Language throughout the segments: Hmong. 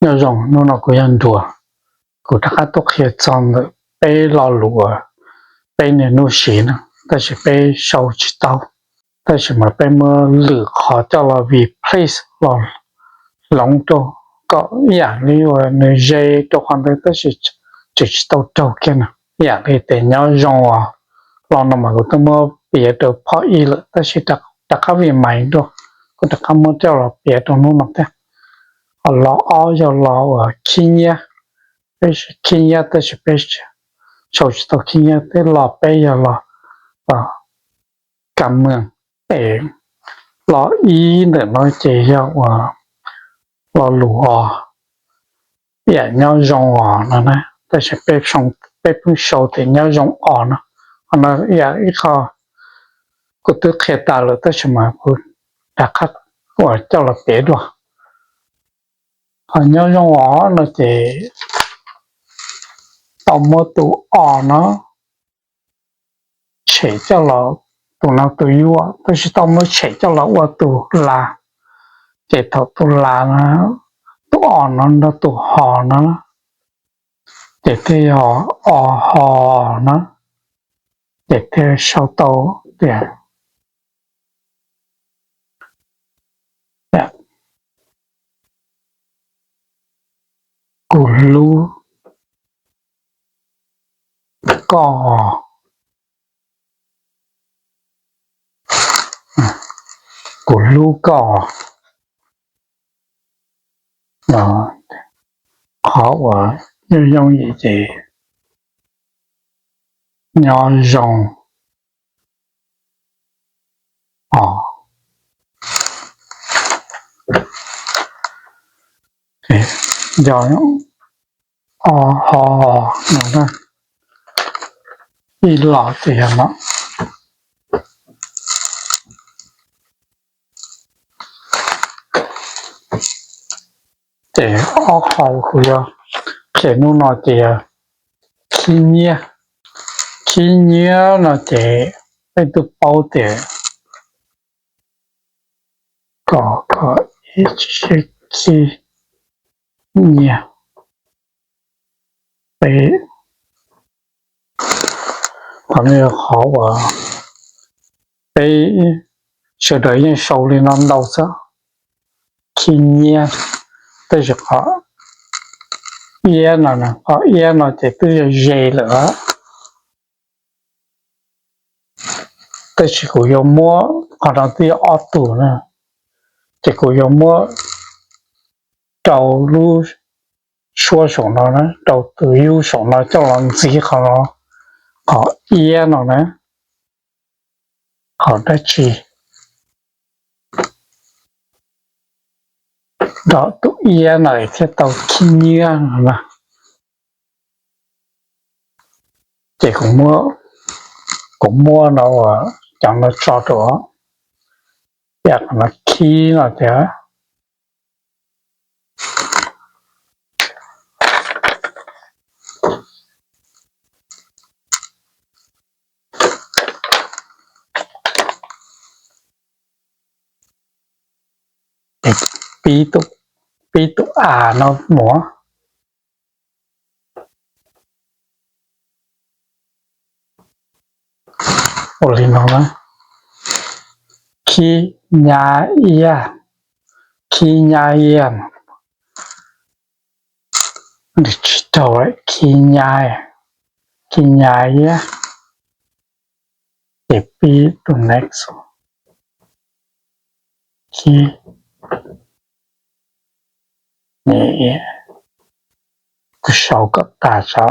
Nyob zoo, hnub no kuv yog Nruas, kuv rov qab tuaj qhia txog ntawm peb lo lus uas peb niaj hnub siv na, tab sis peb sau tsis tau, tab sis mas peb muab lwm qhov coj los replace los hloov rau kom ib yam li uas nws ze rau qhov ntawd tab sis tseem tsis tau raug kiag na. Ib yam li tias nyob zoo os, lo no mas kuv twb muab piav rau phob ib lawm tab sis rov qab vij mais dua, kuv rov qab muab coj los piav rau hnub no thiab. Ho lo ob yog lo uas khib nyiab, peb siv khib nyiab tab sis peb sau tsis tau khib nyiab, thiab lo peb yog lo kam mws. Es lo ib ntawm no ces yog uas lo lus os, ib yam nyob zoo os no na, tab sis peb pheej sau tias nyob zoo os no. Qhov no ib yam ib qho kuv twb qhia tas lawm tab sis mas kuv rov qab uas coj los piav dua. Ho nyob zoo os no ces tau muab tus os no tshem coj los, tus no tus yuav, tab sis tau muab tshem coj los ua tus las, ces thaum tus las no, tus os no nrog tus hos no, ces thiaj yog os hos na, ces thiaj sau tau tias kuv hlub koj, kuv hlub koj. Qhov uas yooj yooj yim ces nyob zoo os, yog os hos no, ib los ces yog no. Ces ob qho kuv yuav qhia hnub no ces yog khib nyiab. Khib nyiab no ces peb twb paub tias kom kom ib tsis sib khib nyiab. Peb, qhov no yog qhov uas peb sawv daws yeej sau li no ntau xwb, khib nyiab. Tab sis qhov iab no, qhov iab no ces twb yog ze lawm, tab sis kuv yuav muab, qhov no twb yog ob tug na, ces kuv yuav muab rau lub suab saum no na, rau tus yub saum no coj los ntxiv qhov no, qhov iab no na, qhov dab tsi nrog tus iab no thiaj tau khib nyiab no na. Ces kuv muab no, cov no tso rau, yam qhov no khib no tias pib tus a no mus. Ua li no na, khib nyab iab, khib nyab iab, tsis tau, khib nyab, khib nyab iab, ces pib tus next, khib, kuv sau kom tas tso.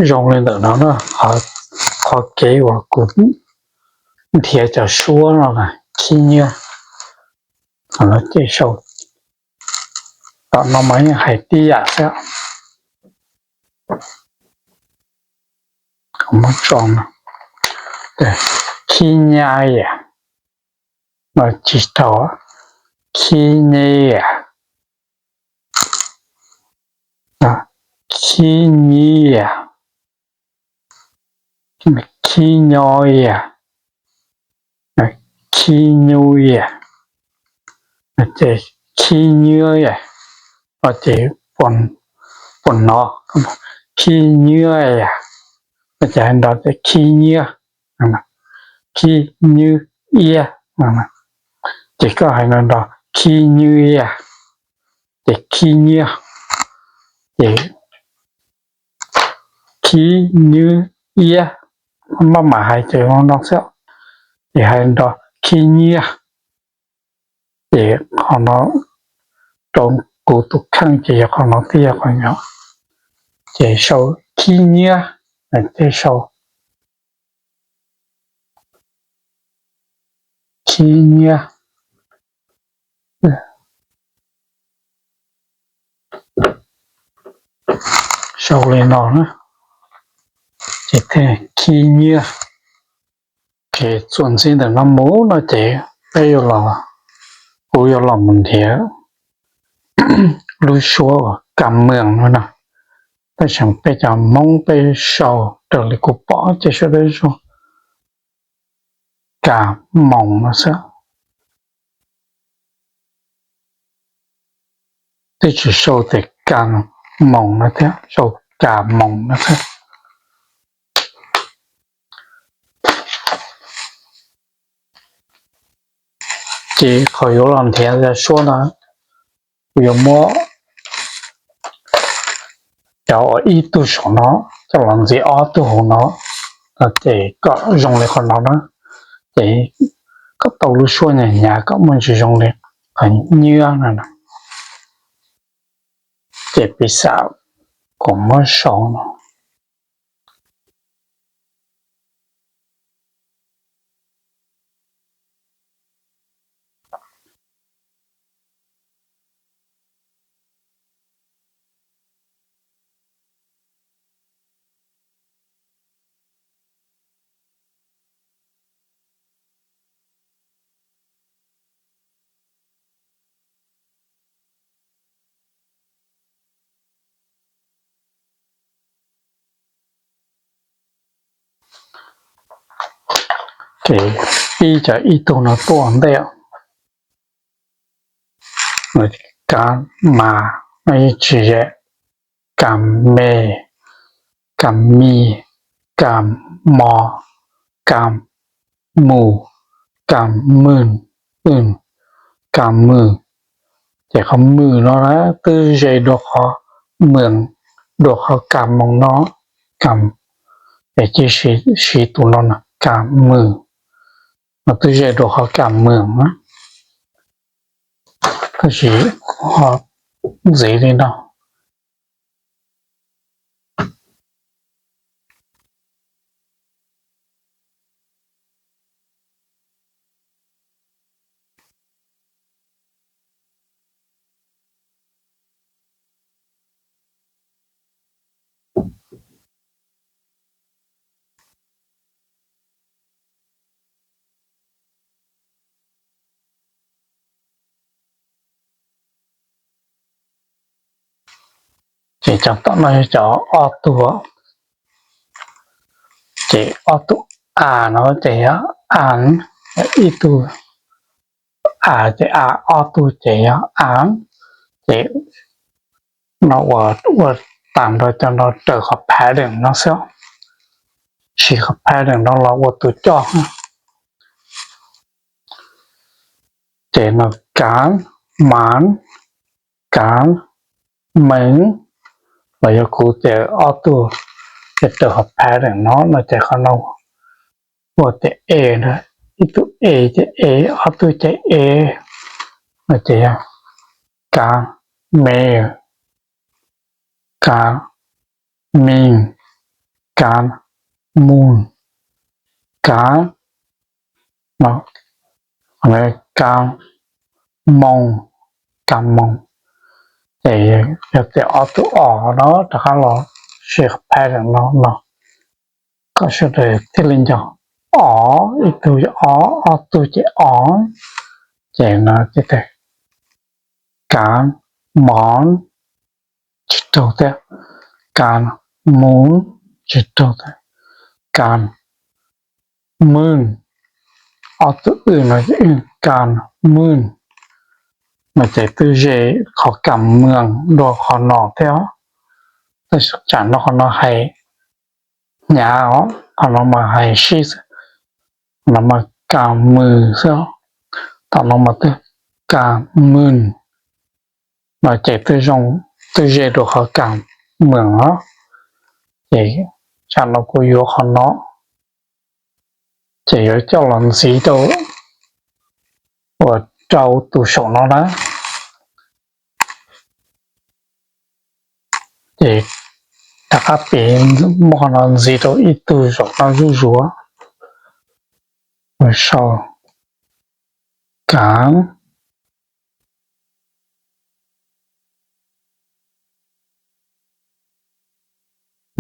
Zoo li ntawm no na, qhov kev uas kuv nrhiav cov suab no na, khib nyiab. Ces sau, tom no mas yeej hais tib yam xwb. Khib nyab yam, no tsis tau, khib nyab yam, khib nyab yam, khib nyab yam, khib nyab yam, ces khib nyab yam, ces puas hnov, khib nyab yam, ces hais nrov tias khib nyab, khib nyab iab, ces koj hais nrov nrov khib nyab yam, ces khib nyab, ces khib nyab iab, maj mam hais ces no xwb, ces hais nrov khib nyab, ces qhov no rau kuv tus kheej ces yog qhov no thiab yog qhov no, ces sau khib nyab, ces sau khib nyab, sau li no na, ces khib nyab. Ces txuas ntxiv ntawm no mus no ces peb yuav los, kuv yuav los mus nrhiav lub suab uas ka moos no na, tab sis peb cov Hmoob peb sau raws li kuv pom ces suav dawb zog ka moos no xwb. Twb tsis sau tias ka moos no thiab, sau ka moos no xwb. Ces qhov yuav los nrhiav suab no, kuv yuav muab cov uas ib tug saum no coj los ntxiv ob tug hauv no, ces kom zoo li qhov no na, ces kom tau lub suab hnyav hnyav kom muaj ntsis zoo li qhov nyab no. Ces piv xam kuv muab sau no. Ces pib cov ib tug no tuaj ntej, ka mas no yeej tsis ze, ka me, ka mi, ka mo, ka mus, ka mwm, ka mwm. Ces qhov mwm no na twb ze dua qhov mwm, dua qhov ka moos no, ka, ces cia siv tus no na, ka mwm. No twb ze dua qhov ka mwm na, tab sis ho ntxiv li no. Ces cov tom no yog cov ob tug, ces ob tug a no ces yog a, ib tug a ces a, ob tug ces yog a, ces no ua, ua tag nrho cov no raws qhov pattern no xwb, siv qhov pattern no los ua tus coj. Ces no kav, mav, kav, meev, los yog kuv ces ob tug ces raws qhov pattern no no ces qhov no ua tias e, ib tug e ces e, ob tug ces e, no ces yog kav, me, kav, mi, kav, mus, kav, kav, kav, moos, kas moos. Ces yog tias ob tug os no rov qab los siv pattern no no, kom sawv daws thiaj li nco. Os, ib tug yog ob, ob tug ces os. Ces no ces tas kas moos tsis raug thiab, kas moos tsis raug thiab, kas moos, ob tug w no, kas moos no ces twb ze qhov kas moos dua qhov no thiab. Tab sis tsam no qhov no hais hnyav os, qhov no mas hais sib, qhov no mas kas moos xwb, qhov no mas twb kas moos no ces twb zoo, twb ze dua qhov kas moos os. Ces tsam no kuv yuav qhov no, ces yuav coj los ntxiv rau uas rau tus saum no na. Ces rov qab pib muab qhov no ntxiv rau ib tug saum no zuj zus, sau kas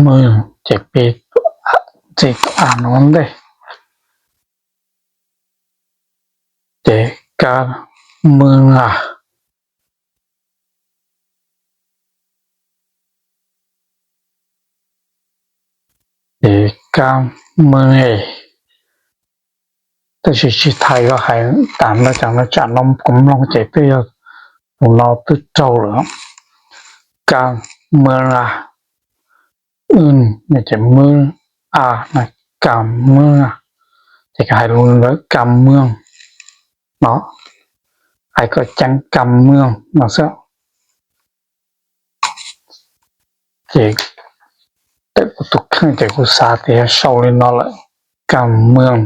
moos ces pib ntxiv tus a no ntej, ces kas moos a, ces kas moos es, tab sis tsis tas yuav hais tas no, tsam no kuv mloog ces twb yog tus no twb raug lawm. Kas moos a, ces moos a, kas moos a, ces hais lus ntawd kas moos no, hais kom ceev kas moos no xwb. Ces tawm kuv tus kheej ces kuv xav tias yog sau li no lawm, kas moos.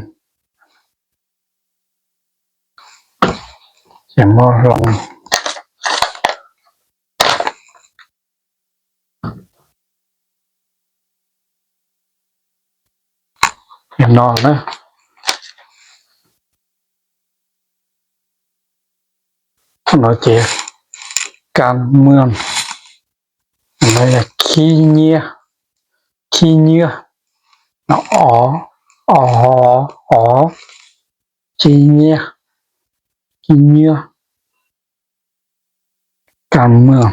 Ces muab hloov li no na. No ces kas moos, no yog khib nyiab, khib nyiab, o, o, o, khib nyiab, khib nyiab, kas moos.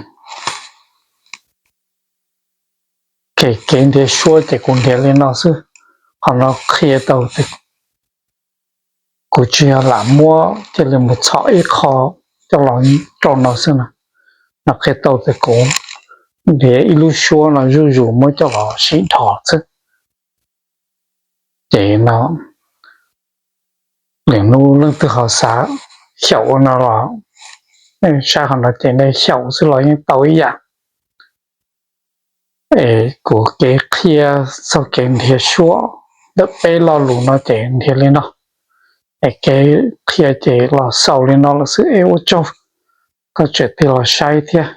Kev, kev nrhiav suab ces kuv nrhiav li no xwb. Qhov no qhia tau tias kuv tsis yog lam muab cia li mus txhom ib qho coj los rau no xwb na. No qhia tau tias kuv nrhiav ib lub suab no zuj zus muab coj los sib dhos xwb. Ces no, lwm hnub leej twg ho xav xyaum ua no los nej saib qhov no ces nej xyaum xwb los yeej tau ib yam. Es kuv kev qhia txog kev nrhiav suab ntawm peb lo lus no ces nrhiav li no. Es kev qhia ces los xaus li no lawm xwb es ua tsaug koj tseem tig los saib thiab.